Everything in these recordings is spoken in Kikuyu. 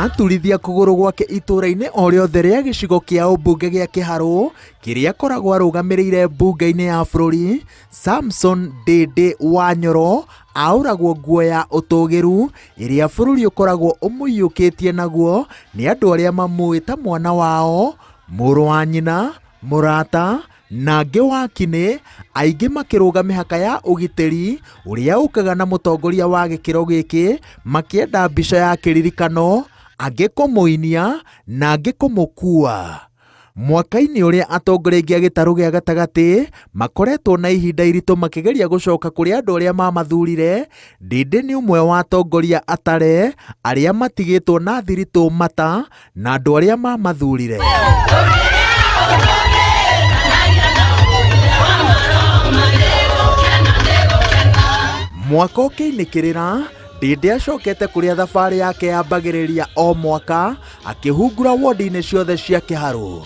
Aturithia kũgũrũ gwake itũũra-inĩ o rĩothe rĩa gĩcigo kĩa ũmbunge gĩa Kĩharũ kĩrĩa akoragwo arũgamĩrĩire mbunge-inĩ ya bũrũri, Samson Ndĩndĩ Wanyoro aũragwo nguo ya ũtũgĩru ĩrĩa bũrũri ũkoragwo ũmũiyũkĩtie naguo nĩ andũ arĩa mamũĩ ta mwana wao, mũrũ wa nyina, mũrata na angĩ wakinĩ, aingĩ makĩrũga mĩhaka ya ũgitĩri ũrĩa ũkaga na mũtongoria wa gĩkĩro gĩkĩ makĩenda mbica ya kĩririkano, angĩ kũmũinia na angĩ kũmũkua. Mwaka-inĩ ũrĩa atongoria aingĩ a gĩtarũ gĩa gatagatĩ makoretwo na ihinda iritũ makĩgeria gũcoka kũrĩ andũ arĩa mamathurire, Ndindi nĩ ũmwe wa atongoria atare arĩa matigĩtwo na thiritũ mata na andũ arĩa mamathurire. Mwaka ũkĩinĩkĩrĩra, Ndindi acokete kũrĩa thabarĩ yake yambagĩrĩria o mwaka akĩhungura wondi-inĩ ciothe cia Kĩharũ.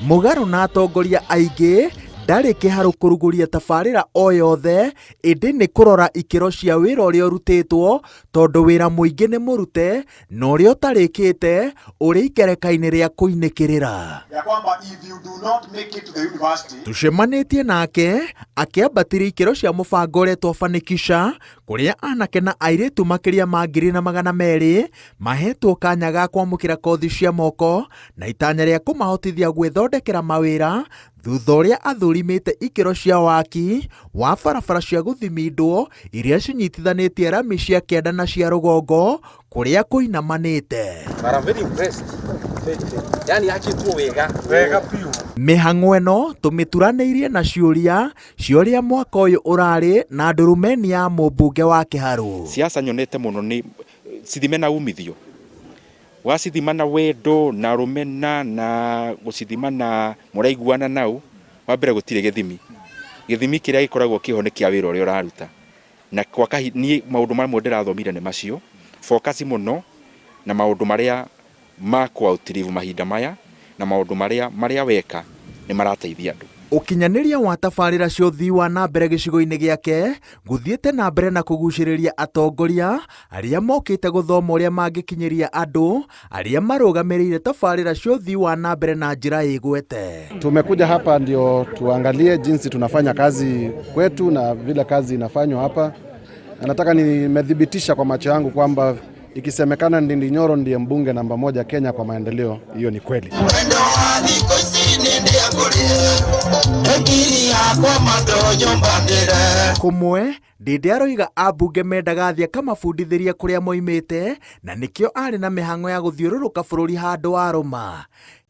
Mũgarũ na atongoria aingĩ, ndarĩ Kĩharũ kũrugũria tabarĩra o yothe ĩndĩ nĩ kũrora ikĩro cia wĩra ũrĩa ũrutĩtwo tondũ wĩra mũingĩ nĩ mũrute na ũrĩa ũtarĩkĩte ũrĩ ikereka-inĩ rĩa kũinĩkĩrĩra. Ya kwamba if you do not make it to the university. Tũcemanĩtie nake akĩambatĩria ikĩro cia mũbango ũretwo Fanikisha kũrĩa anake na airĩtu makĩria ma 1,200 mahetwo kanya ga kwamũkĩra kothi cia moko na itanya rĩa kũmahotithia gwĩthondekera mawĩra thutha ũrĩa athũrimĩte ikĩro cia waki wa barabara cia gũthimindwo iria cinyitithanĩtie rami cia kĩanda na cia rũgongo kũrĩa kũinamanĩte. But I'm very impressed. Very, very. Yani yakĩtwo wega. Wega biũ. Mĩhang'o ĩno tũmĩturanĩirie na ciũria cia ũrĩa mwaka ũyũ ũrarĩ na ndurumeni ya mũmbunge wa Kĩharũ. Siasa nyonete mũno nĩ cithime na umithio. Wacithima na wendo na rũmena na gũcithima na mũraiguana nau, wa mbere gũtirĩ gĩthimi. Gĩthimi kĩrĩa gĩkoragwo kĩho nĩ kĩa wĩra ũrĩa ũraruta. Na kwa kahinda niĩ maũndũ mamwe ndĩrathomire nĩ macio, focus mũno na maũndũ marĩa ma kũ outlive mahinda maya na maũndũ marĩa marĩa weka nĩ marateithia andũ. Ũkinyanĩria wa tabarĩra cia ũthii wa na mbere gĩcigo-inĩ gĩake gũthiĩte na mbere na kũgucĩrĩria atongoria arĩa mokĩte gũthoma ũrĩa mangĩkinyĩria andũ arĩa marũgamĩrĩire tabarĩra cia ũthii wa na mbere na njĩra ĩgwete. Tumekuja hapa ndio tuangalie jinsi tunafanya kazi kwetu na vile kazi inafanywa hapa, na nataka nimethibitisha kwa macho yangu kwamba ikisemekana Ndindi Nyoro ndiye mbunge namba moja Kenya kwa maendeleo, hiyo ni kweli. Kũmwe, Ndindi aroiga ambunge mendaga athiĩ akamabundithĩrie kũrĩa moimĩte na nĩkĩo arĩ na mĩhang'o ya gũthiũrũrũka bũrũri handũ arũma.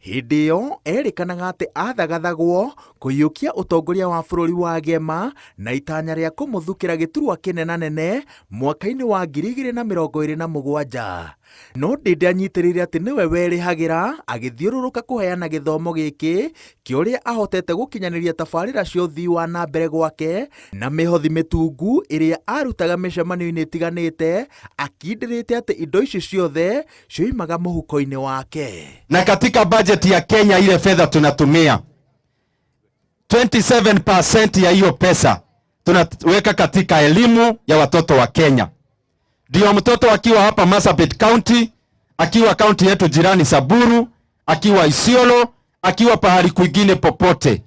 Hĩndĩ ĩyo erĩkanaga atĩ athagathagwo kũiyũkia ũtongoria wa bũrũri wa Gema na itanya rĩa kũmũthukĩra gĩturwa kĩnenanene mwaka-inĩ wa 2027. No Ndindi anyitĩrĩire atĩ nĩwe werĩhagĩra agĩthiũrũrũka kũheana gĩthomo gĩkĩ kĩa ũrĩa ahotete gũkinyanĩria tabarĩra cia ũthii wa na mbere gwake na mĩhothi mĩtungu ĩrĩa arutaga mĩcemanio-inĩ ĩtiganĩte akindĩrĩte atĩ indo ici ciothe cioimaga mũhuko-inĩ wake. Na katika bajeti ya Kenya ile fedha tunatumia 27% ya hiyo pesa tunaweka katika elimu ya watoto wa Kenya. Ndio mtoto akiwa hapa Marsabit County, akiwa kaunti yetu jirani Samburu, akiwa Isiolo, akiwa pahali kwingine popote,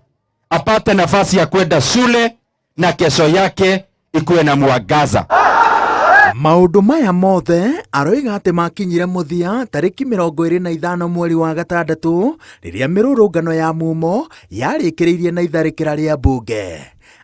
apate nafasi ya kwenda shule na kesho yake ikuwe na mwangaza. Maũndũ maya mothe aroiga atĩ makinyire mũthia tarĩki 25 mweri wa gatandatũ rĩrĩa mĩrũrũngano ya mumo yarĩkĩrĩirie na itharĩkĩra rĩa mbunge.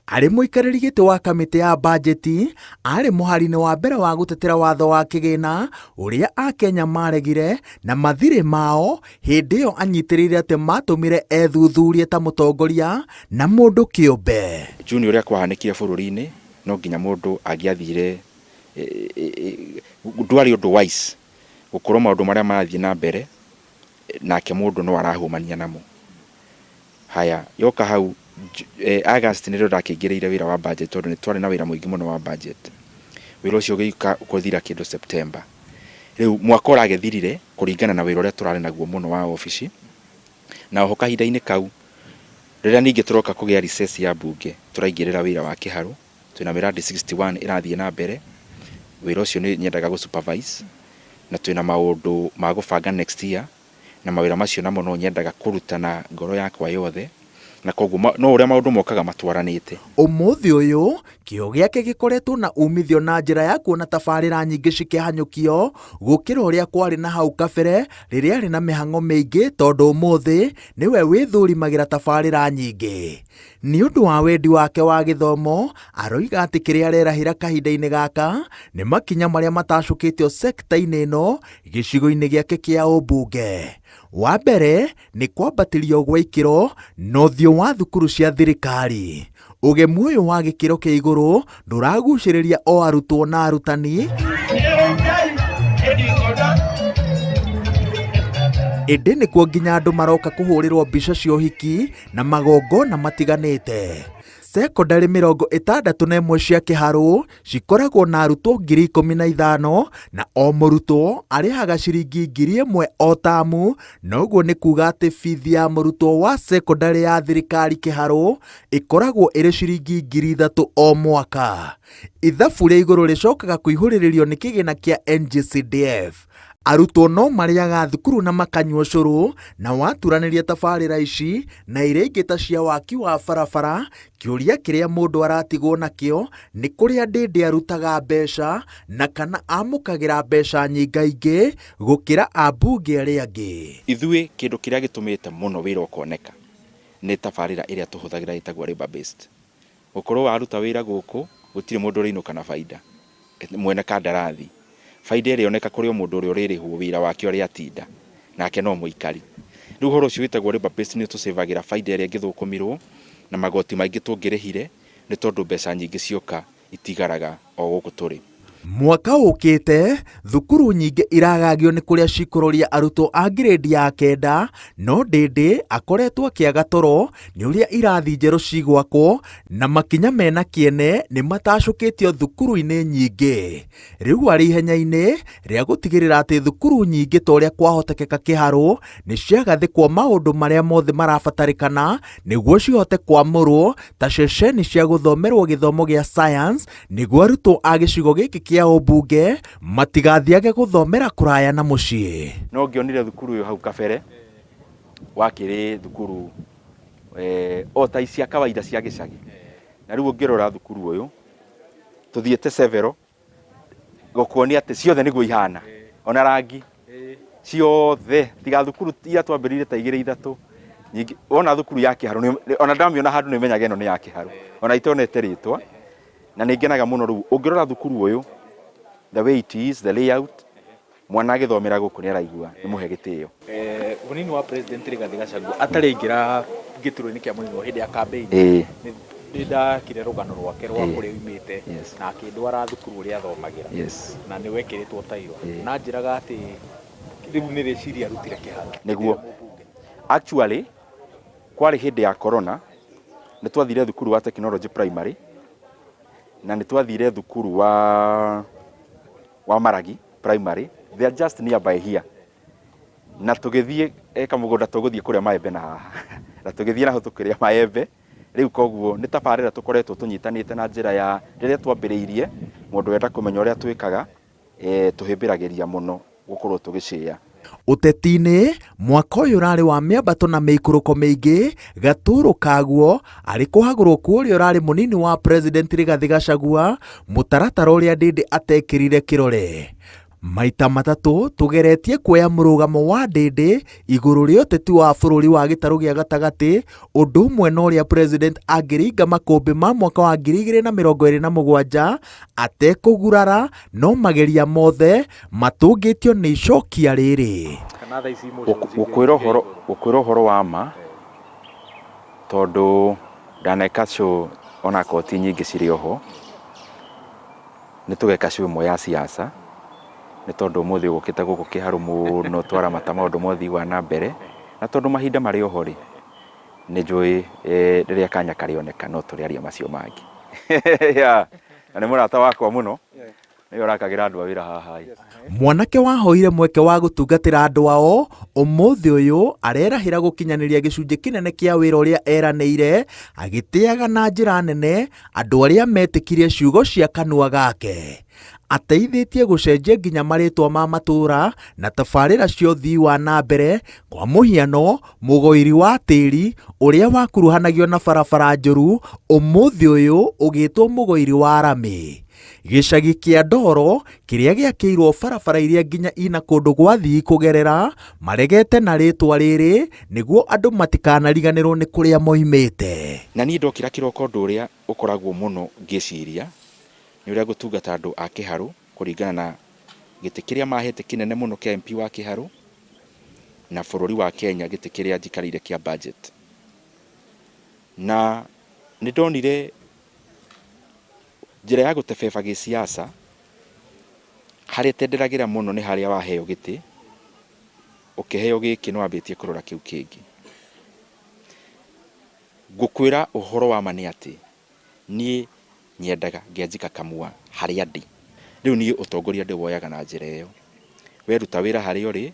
Arĩ mũikarĩri gĩtĩ wa kamĩtĩ ya bajeti, arĩ mũhari-inĩ wa mbere wa gũtetera watho wa kĩgĩna ũrĩa Akenya maregire na mathirĩ mao hĩndĩ ĩyo anyitĩrĩire atĩ matũmire ethuthurie ta mũtongoria na mũndũ kĩũmbe. June ũrĩa kwahanĩkire bũrũri-inĩ no nginya mũndũ angĩathire ndwarĩ ũndũ wise gũkorwo maũndũ marĩa marathiĩ na mbere nake mũndũ no arahũmania namo. Haya, yoka hau August nĩrĩo ndakĩingĩrĩire wĩra wa budget tondũ nĩ twarĩ na wĩra mũingĩ mũno wa budget. Wĩra ũcio ũgĩũka gũthira kĩndũ September. Rĩu mwaka ũragĩthirire kũringana na wĩra ũrĩa tũrarĩ naguo mũno wa obici. Na oho kahinda-inĩ kau rĩrĩa ningĩ tũroka kũgĩa recess ya mbunge tũraingĩrĩra wĩra wa kĩharũ. Twĩna mĩradi 61 ĩrathiĩ na mbere. Wĩra ũcio nĩ nyendaga gũ supervise. Na twĩna maũndũ ma gũbanga next year, na mawĩra macio namo no nyendaga kũruta na ngoro yakwa yothe, na koguo no ũrĩa maũndũ mokaga matwaranĩte. Ũmũthĩ ũyũ, kĩo gĩake gĩkoretwo na umithio na njĩra ya kuona tabarĩra nyingĩ cikĩhanyũkio gũkĩra ũrĩa kwarĩ na hau kabere rĩrĩa arĩ na mĩhang'o mĩingĩ tondũ ũmũthĩ nĩwe wĩthũrimagĩra tabarĩra nyingĩ. Nĩ ũndũ wa wendi wake wa gĩthomo, aroiga atĩ kĩrĩa arerahĩra kahinda-inĩ gaka nĩ makinya marĩa matacũkĩtio sekta-inĩ ĩno gĩcigo-inĩ gĩake kĩa ũmbunge. Wa mbere nĩ kwambatĩrio gwa ikĩro na ũthiũ wa thukuru cia thirikari. Ũgemu ũyũ wa gĩkĩro kĩa igũrũ ndũragucĩrĩria o arutwo na arutani, ĩndĩ nĩkuo nginya andũ maroka kũhũrĩrwo mbica cia ũhiki na magongona matiganĩte. Cekondarĩ 61 cia Kĩharũ cikoragwo na arutwo 15,000 na o mũrutwo arĩhaga ciringi 1,000 o tamu, na ũguo nĩ kuga atĩ bithi ya mũrutwo wa cekondarĩ ya thirikari Kĩharũ ĩkoragwo ĩrĩ ciringi 3,000 o mwaka. Ithabu rĩa igũrũ rĩcokaga kũihũrĩrĩrio nĩ kĩgĩna kĩa NGCDF. Arutwo no marĩaga thukuru na makanyua ũcũrũ, na waturanĩria tabarĩra ici na iria ingĩ ta cia waki wa barabara, kĩũria kĩrĩa mũndũ aratigwo nakĩo nĩ kũrĩa Ndĩndĩ arutaga mbeca na kana amũkagĩra mbeca nyingaingĩ gũkĩra ambunge arĩa angĩ. Ithuĩ kĩndũ kĩrĩa gĩtũmĩte mũno wĩra ũkoneka nĩ tabarĩra ĩrĩa tũhũthagĩra ĩtagwo labour based. Gũkorwo waruta wĩra gũkũ gũtirĩ mũndũ ũrĩinũka na baida, mwene kandarathi. Baida ĩrĩoneka kũrĩ o mũndũ ũrĩa ũrĩrĩhwo wĩra wake ũrĩa atinda, nake no mũikari. Rĩu ũhoro ũcio wĩtagwo labour based nĩ ũtũcĩvagĩra baida ĩrĩa ĩngĩthũkũmirwo na magoti maingĩ tũngĩrĩhire nĩ tondũ mbeca nyingĩ cioka itigaraga o gũkũ tũrĩ. Mwaka ũkĩte, thukuru nyingĩ iragagio nĩ kũrĩa cikũroria arutwo a ngirĩndi ya kenda, no Ndĩndĩ akoretwo akĩaga toro nĩ ũrĩa irathi njerũ cigwakwo na makinya mena kĩene nĩ matacũkĩtio thukuru-inĩ nyingĩ. Rĩu arĩ ihenya-inĩ rĩa gũtigĩrĩra atĩ thukuru nyingĩ ta ũrĩa kwahotekeka Kĩharũ nĩ ciagathĩkwo maũndũ marĩa mothe marabatarĩkana nĩguo cihote kwamũrwo ta ceceni cia gũthomerwo gĩthomo gĩa science nĩguo arutwo a gĩcigo gĩkĩ kĩa ũmbunge matigathiage gũthomera kũraya na mũciĩ. No ngĩonire thukuru ũyũ hau kabere wakĩrĩ thukuru o ta cia kawaida cia gĩcagi, na rĩu ũngĩrora thukuru ũyũ tũthiĩte several gũkuonia atĩ ciothe nĩguo ihana, ona rangi ciothe tiga thukuru iria twambĩrĩirie ta igĩrĩ ithatũ nyingĩ. Wona thukuru ya Kĩharũ, ona ndamĩona handũ nĩ menyaga ĩno nĩ ya Kĩharũ, ona itonete rĩtwa, na nĩ ngenaga mũno. Rĩu ũngĩrora thukuru ũyũ, the way it is, the layout, mwana agĩthomera gũkũ nĩ araigua nĩ mũhe gĩtĩo. Mũnini wa President Rigathi Gachagua atarĩ aingĩra gĩturwa-inĩ kĩa mũnini hĩndĩ ya campaign, nĩ ndakire rũgano rwake rwa kũrĩa oimĩte na akĩndwara thukuru ũrĩa athomagĩra na nĩ wekĩrĩtwo tairo, na njĩraga atĩ rĩu nĩ rĩciria arutire Kĩharũ. Nĩguo, actually kwarĩ hĩndĩ ya corona, nĩ twathire thukuru wa Technology Primary na nĩ twathire thukuru wa Maragi Primary, they are just nearby here, na tũgĩthiĩ kamũgũnda tũgũthiĩ kũrĩa maembe na haha, na tũgĩthiĩ naho tũkĩrĩa maembe. Rĩu koguo nĩ tabarĩra tũkoretwo tũnyitanĩte na njĩra ya rĩrĩa twambĩrĩirie. Mũndũ wenda kũmenya ũrĩa twĩkaga, tũhĩmbĩragĩria mũno gũkorwo tũgĩcĩa. Ũteti-inĩ mwaka ũyũ ũrarĩ wa mĩambato na mĩikũrũko mĩingĩ, gatũrũ kaguo arĩ kũhagũrwo kwa ũrĩa ũrarĩ mũnini wa President Rigathi Gachagua, mũtaratara ũrĩa Ndĩndĩ atekĩrire kĩrore. Maita matatũ tũgeretie kuoya mũrũgamo wa Ndĩndĩ igũrũ rĩa ũteti wa bũrũri wa gĩtarũ gĩa gatagatĩ, ũndũ ũmwe na ũrĩa President angĩringa makũmbĩ ma mwaka wa 2027 atekũgurara, no mageria mothe matũngĩtio nĩ icokia rĩrĩ. Kana thaa ici emotions Gũkwĩra ũhoro wa ma, tondũ ndaneka show ona koti nyingĩ cirĩ oho, nĩ tũgeka show ĩmwe ya siasa, nĩ tondũ ũmũthĩ ũgũkĩte gũkũ Kĩharũ mũno twaramata maũndũ mothe wa na mbere, na tondũ mahinda marĩ oho rĩ, nĩ njũĩ rĩrĩa kanya karĩoneka no tũrĩaria macio mangĩ. Yeah. Na nĩ mũrata wakwa mũno, nĩwe ũrakagĩra andũ a wĩra haha ĩ. Mwanake wahoire mweke wa gũtungatĩra andũ ao ũmũthĩ ũyũ arerahĩra gũkinyanĩria gĩcunjĩ kĩnene kĩa wĩra ũrĩa eranĩire, agĩtĩaga na njĩra nene andũ arĩa metĩkirie ciugo cia kanua gake. Ateithĩtie gũcenjia nginya marĩtwa ma matũũra na tabarĩra cia ũthii wa na mbere, kwa mũhiano mũgoiri wa tĩri ũrĩa wakuruhanagio na barabara njũru ũmũthĩ ũyũ ũgĩtwo mũgoiri wa rami. Gĩcagi kĩa Ndoro kĩrĩa gĩakĩirwo barabara iria nginya ina kũndũ gwa athii kũgerera maregete na rĩtwa rĩrĩ nĩguo andũ matikanariganĩrwo nĩ kũrĩa moimĩte. Na niĩ ndokĩra kĩroko ũndũ ũrĩa ũkoragwo mũno ngĩciria nĩ ũrĩa ngũtungata andũ a Kĩharũ kũringana na gĩtĩ kĩrĩa mahete kĩnene mũno kĩa MP wa Kĩharũ na bũrũri wa Kenya gĩtĩ kĩrĩa njikarĩire kĩa budget. Na nĩ ndonire njĩra ya gũtebeba gĩsiasa harĩa ĩtenderagĩra mũno nĩ harĩa waheo gĩtĩ, ũkĩheo gĩkĩ nĩ wambĩtie kũrora kĩu kĩngĩ. Ngũkwĩra ũhoro wa ma nĩ atĩ Niĩ nyendaga ngenjĩka kamua harĩa ndĩ. Rĩu niĩ ũtongoria ndĩwoyaga na njĩra ĩyo. We ruta wĩra harĩa ũrĩ,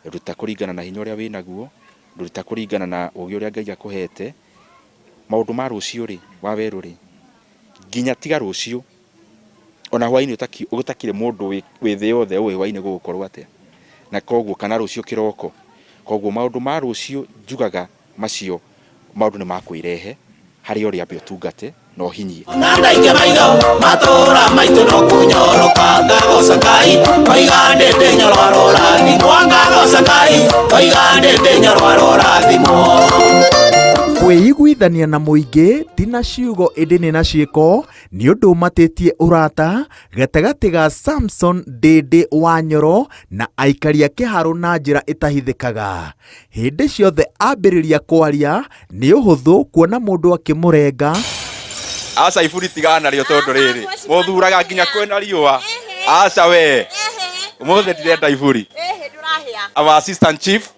ruta kũringana na hinya ũrĩa wĩnaguo, ruta kũringana na ũgĩ ũrĩa Ngai akũhete. Maũndũ ma rũciũ-rĩ, Wawerũ-rĩ, nginya tiga rũciũ, ona hwainĩ gũtakĩrĩ mũndũ wĩ thĩ yothe ũĩ hwainĩ gũgũkorwo atĩa. Na koguo kana rũciũ kĩroko. Koguo maũndũ ma rũciũ njugaga macio maũndũ nĩ makwĩrehe harĩa ũrĩ ambe ũtungate na ũhinyie. Na ndaike maitho matũũra maitũ no kũnyoroka ngagoca Ngai oiga ndĩndĩ nyororo ũrathimwo ngagoca Ngai oiga ndĩndĩ nyororo ũrathimwo. Kwĩiguithania na mũingĩ ti na ciugo ĩndĩ nĩ na ciĩko nĩ ũndũ ũmatĩtie ũrata gatagatĩ ga Samson Ndĩndĩ Wanyoro na aikari a Kĩharũ na njĩra ĩtahithĩkaga. Hĩndĩ ciothe ambĩrĩria kwaria nĩ ũhũthũ kuona mũndũ akĩmũrenga. Aca iburi tigana narĩo tondũ rĩrĩ mũthuraga nginya kwĩna riũa. Aca we ũmũthĩ ndirenda iburi. Our assistant chief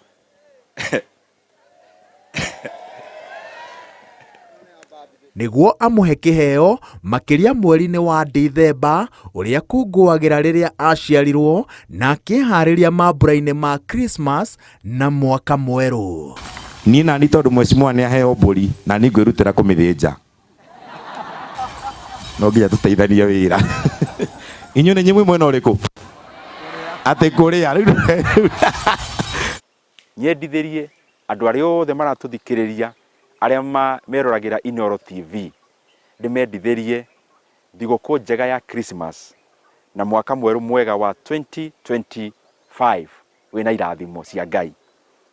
Nĩguo amũhe kĩheo makĩria mweri-inĩ wa Dithemba ũrĩa akũngũagĩra rĩrĩa aciarirwo na akĩharĩria mambura-inĩ ma Christmas na mwaka mwerũ. Niĩ nani tondũ mheshimiwa nĩ aheo mbũri nani ngwĩrutĩra kũmĩthĩnja. No nginya tũteithanie wĩra. Inyuĩ nĩ inyuĩ mwĩ mwena ũrĩkũ? Atĩ kũrĩa. Nyendithĩrie andũ arĩa othe maratũthikĩrĩria, arĩa meroragĩra Inooro TV, ndĩmendithĩrie thigũkũ njega ya Christmas na mwaka mwerũ mwega wa 2025 wĩna irathimo cia Ngai.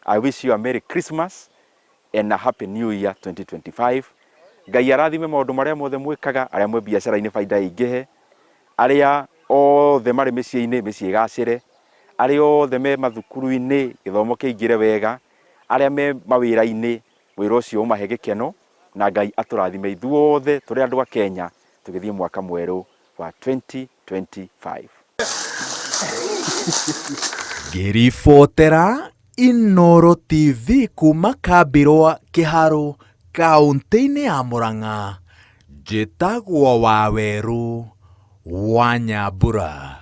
I wish you a Merry Christmas and a Happy New Year 2025. Ngai arathime maũndũ marĩa mothe mwĩkaga, arĩa mwĩ biacara-inĩ baida ĩingĩhe, arĩa othe marĩ mĩciĩ-inĩ mĩciĩ ĩgacĩre, arĩa othe me mathukuru-inĩ gĩthomo kĩingĩre wega, arĩa me mawĩra-inĩ wĩra ũcio ũmahe gĩkeno, na Ngai atũrathime ithuothe tũrĩ andũ a Kenya tũgĩthiĩ mwaka mwerũ wa 2025. Ngĩribotera Inooro TV kuma Kambirwa, Kĩharũ, kauntĩ-inĩ ya Murang'a, njĩtagwo Wawerũ wa Nyambura.